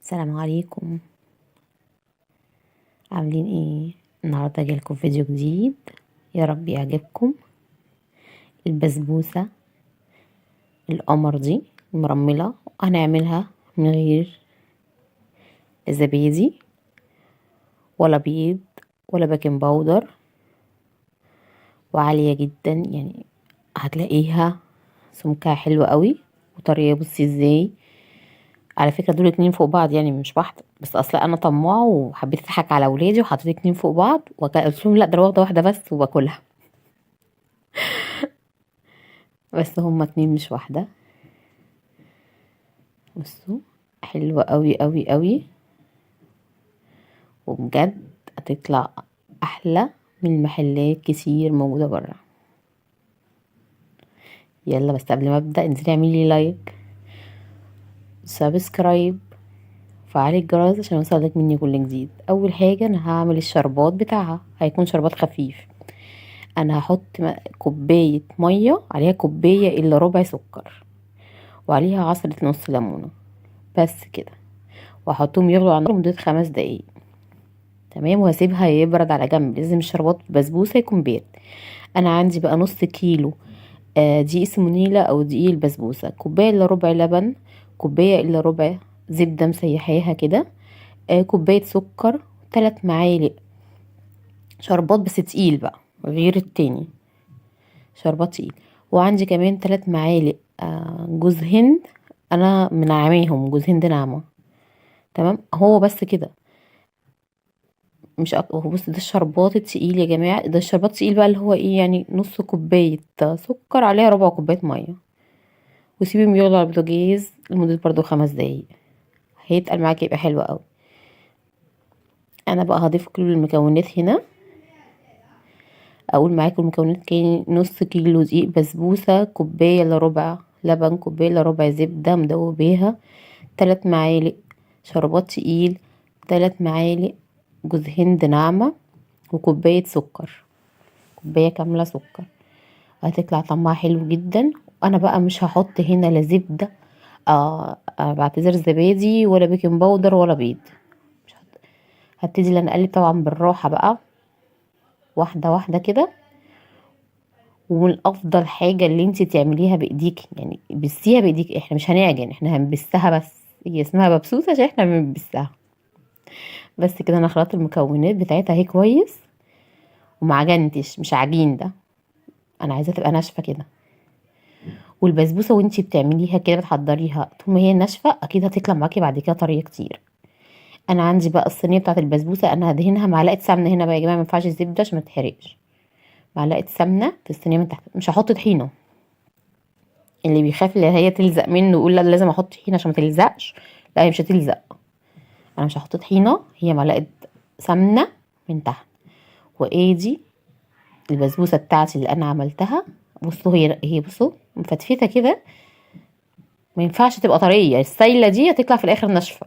السلام عليكم. عاملين ايه النهارده؟ جايلكم فيديو جديد، يا رب يعجبكم. البسبوسه القمر دي المرمله هنعملها من غير زبادي ولا بيض ولا baking powder، وعاليه جدا، يعني هتلاقيها سمكها حلو قوي وطريه. بصي ازاي، على فكرة دول 2 فوق بعض، يعني مش واحدة بس، اصلا انا طماعه وحبيت اضحك على ولادي وحطيت 2 فوق بعض وقلت لهم لا ده انا واخده واحدة بس وباكلها، بس هما 2 مش واحدة. بصوا حلوة قوي قوي قوي، وبجد هتطلع احلى من المحلات كتير موجودة برا. يلا بس قبل ما ابدا انزلي اعملي like subscribe وفعلي الجرس عشان يوصلك مني كل جديد. اول حاجة انا هعمل الشربات بتاعها، هيكون شربات خفيف. انا هحط كوباية مية، عليها كوباية الا ربع سكر، وعليها عصره نص ليمونه بس كده، وهحطهم يغلوا على النار لمدة 5 دقايق. تمام، وهسيبها يبرد على جنب. لازم الشربات بسبوسه يكون بارد. انا عندي بقى نص كيلو دقيق سمونيلا او دقيق البسبوسه، كوباية الا ربع لبن، كوباية الا ربع زبدة مسيحاها كده، كوباية سكر، 3 معالق شربات بس تقيل بقى غير التاني، شربات تقيل. وعندي كمان 3 معالق جوز هند، انا منعماهم جوز هند ناعمة. تمام، هو بس كده، مش هو بص ده الشربات التقيل يا جماعة، ده الشربات التقيل بقى اللي هو ايه، يعني نص كوباية سكر عليها ربع كوباية مية، وسيبيهم يغلوا على البوتاجاز لمدة برضو 5 دقايق، هيتقل معاكي يبقى حلو قوي. انا بقى هضيف كل المكونات هنا. اقول معاكم المكونات كان نص كيلو دقيق بسبوسه، كوباية الا ربع لبن، كوباية الا ربع زبدة مدوباها، 3 معالق شربات تقيل، 3 معالق جوز هند ناعمة، وكوبايه سكر، كوباية كاملة سكر. هتطلع طعمها حلو جدا. انا بقى مش هحط هنا لا زبدة، بعتذر زبادي ولا baking powder ولا بيض، مش هحط. هبتدي ان انا اقلب طبعا بالراحة بقى، واحدة واحدة كده. والافضل حاجة اللي انتي تعمليها بايديكي، يعني بسيها بايديكي، احنا مش هنعجن، احنا هنبسها بس، هي اسمها ببسوسه عشان احنا بنبسها بس كده. انا خلطت المكونات بتاعتها اهي كويس، وما عجنتش، مش عجين ده، انا عايزاها تبقى ناشفة كده. والبسبوسه وانتي بتعمليها كده بتحضريها طول ما هي ناشفة اكيد هتطلع معاكي بعد كده طرية كتير. انا عندي بقى الصينية بتاعت البسبوسه، انا هدهنها معلقه سمنه هنا بقى يا جماعة، ما ينفعش الزبدة عشان ما تتحرقش. معلقه سمنه في الصينية من تحت، مش هحط طحينه، اللي بيخاف اللي هي تلزق منه يقول لا لازم احط طحينه عشان ما تلزقش، لا هي مش هتلزق، انا مش هحط طحينه، هي معلقه سمنه من تحت. وادي البسبوسه بتاعتي اللي انا عملتها، بصوا هي بصوا مفتفته كده، ما ينفعش تبقى طرية، السايله دي هتطلع في الاخر ناشفة،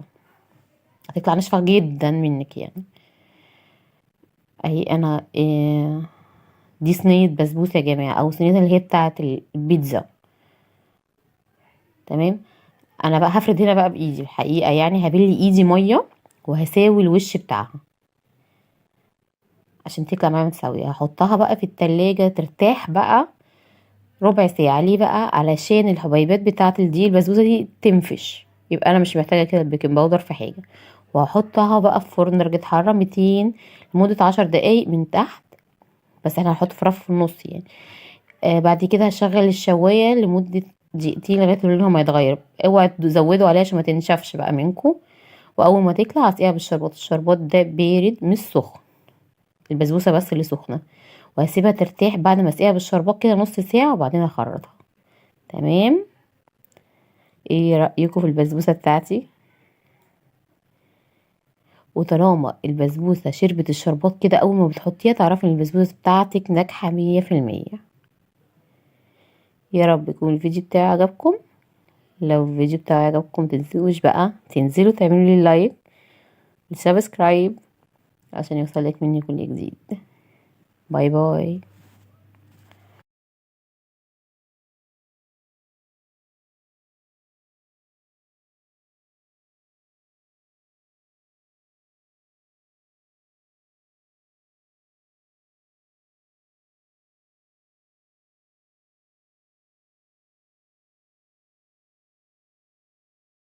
هتطلع ناشفة جدا منك يعني. اهي انا دي صينية بسبوسه يا جماعة، او صينية اللي هي بتاعه البيتزا. تمام، انا بقى هفرد هنا بقى بايدي الحقيقة، يعني هبل ايدي مية وهساوي الوش بتاعها عشان تطلع معايا متساوية. هحطها بقى في التلاجة ترتاح بقى ربع ساعة. ليه بقى؟ علشان الحبيبات بتاعه الدقيق البسبوسه دي تنفش، يبقى انا مش محتاجه كده ال baking powder في حاجة. وهحطها بقى في فرن درجه حرارة 200 لمدة 10 دقايق من تحت، بس احنا هنحط فراخ في النص يعني. بعد كده هشغل الشوايه لمدة دقيقتين لغاية ما لونها ما يتغير، اوعوا تزودوا عليها عشان ما تنشفش بقى منكم. واول ما تطلع هسقيها بالشربات، الشربات ده بارد مش سخن، البسبوسه بس اللي سخنة. وهسيبها ترتاح بعد ما اسقيها بالشربات كده نص ساعة، وبعدين اخرطها. تمام، ايه رايكم في البسبوسه بتاعتي؟ وطالما البسبوسه شربت الشربات كده اول ما بتحطيها تعرفي ان البسبوسه بتاعتك ناجحة 100%. يا رب يكون الفيديو بتاعي عجبكم. لو الفيديو بتاعي عجبكم متنسوش بقى تنزلوا تعملوا لي like و subscribe عشان يوصلك مني كل جديد. bye bye.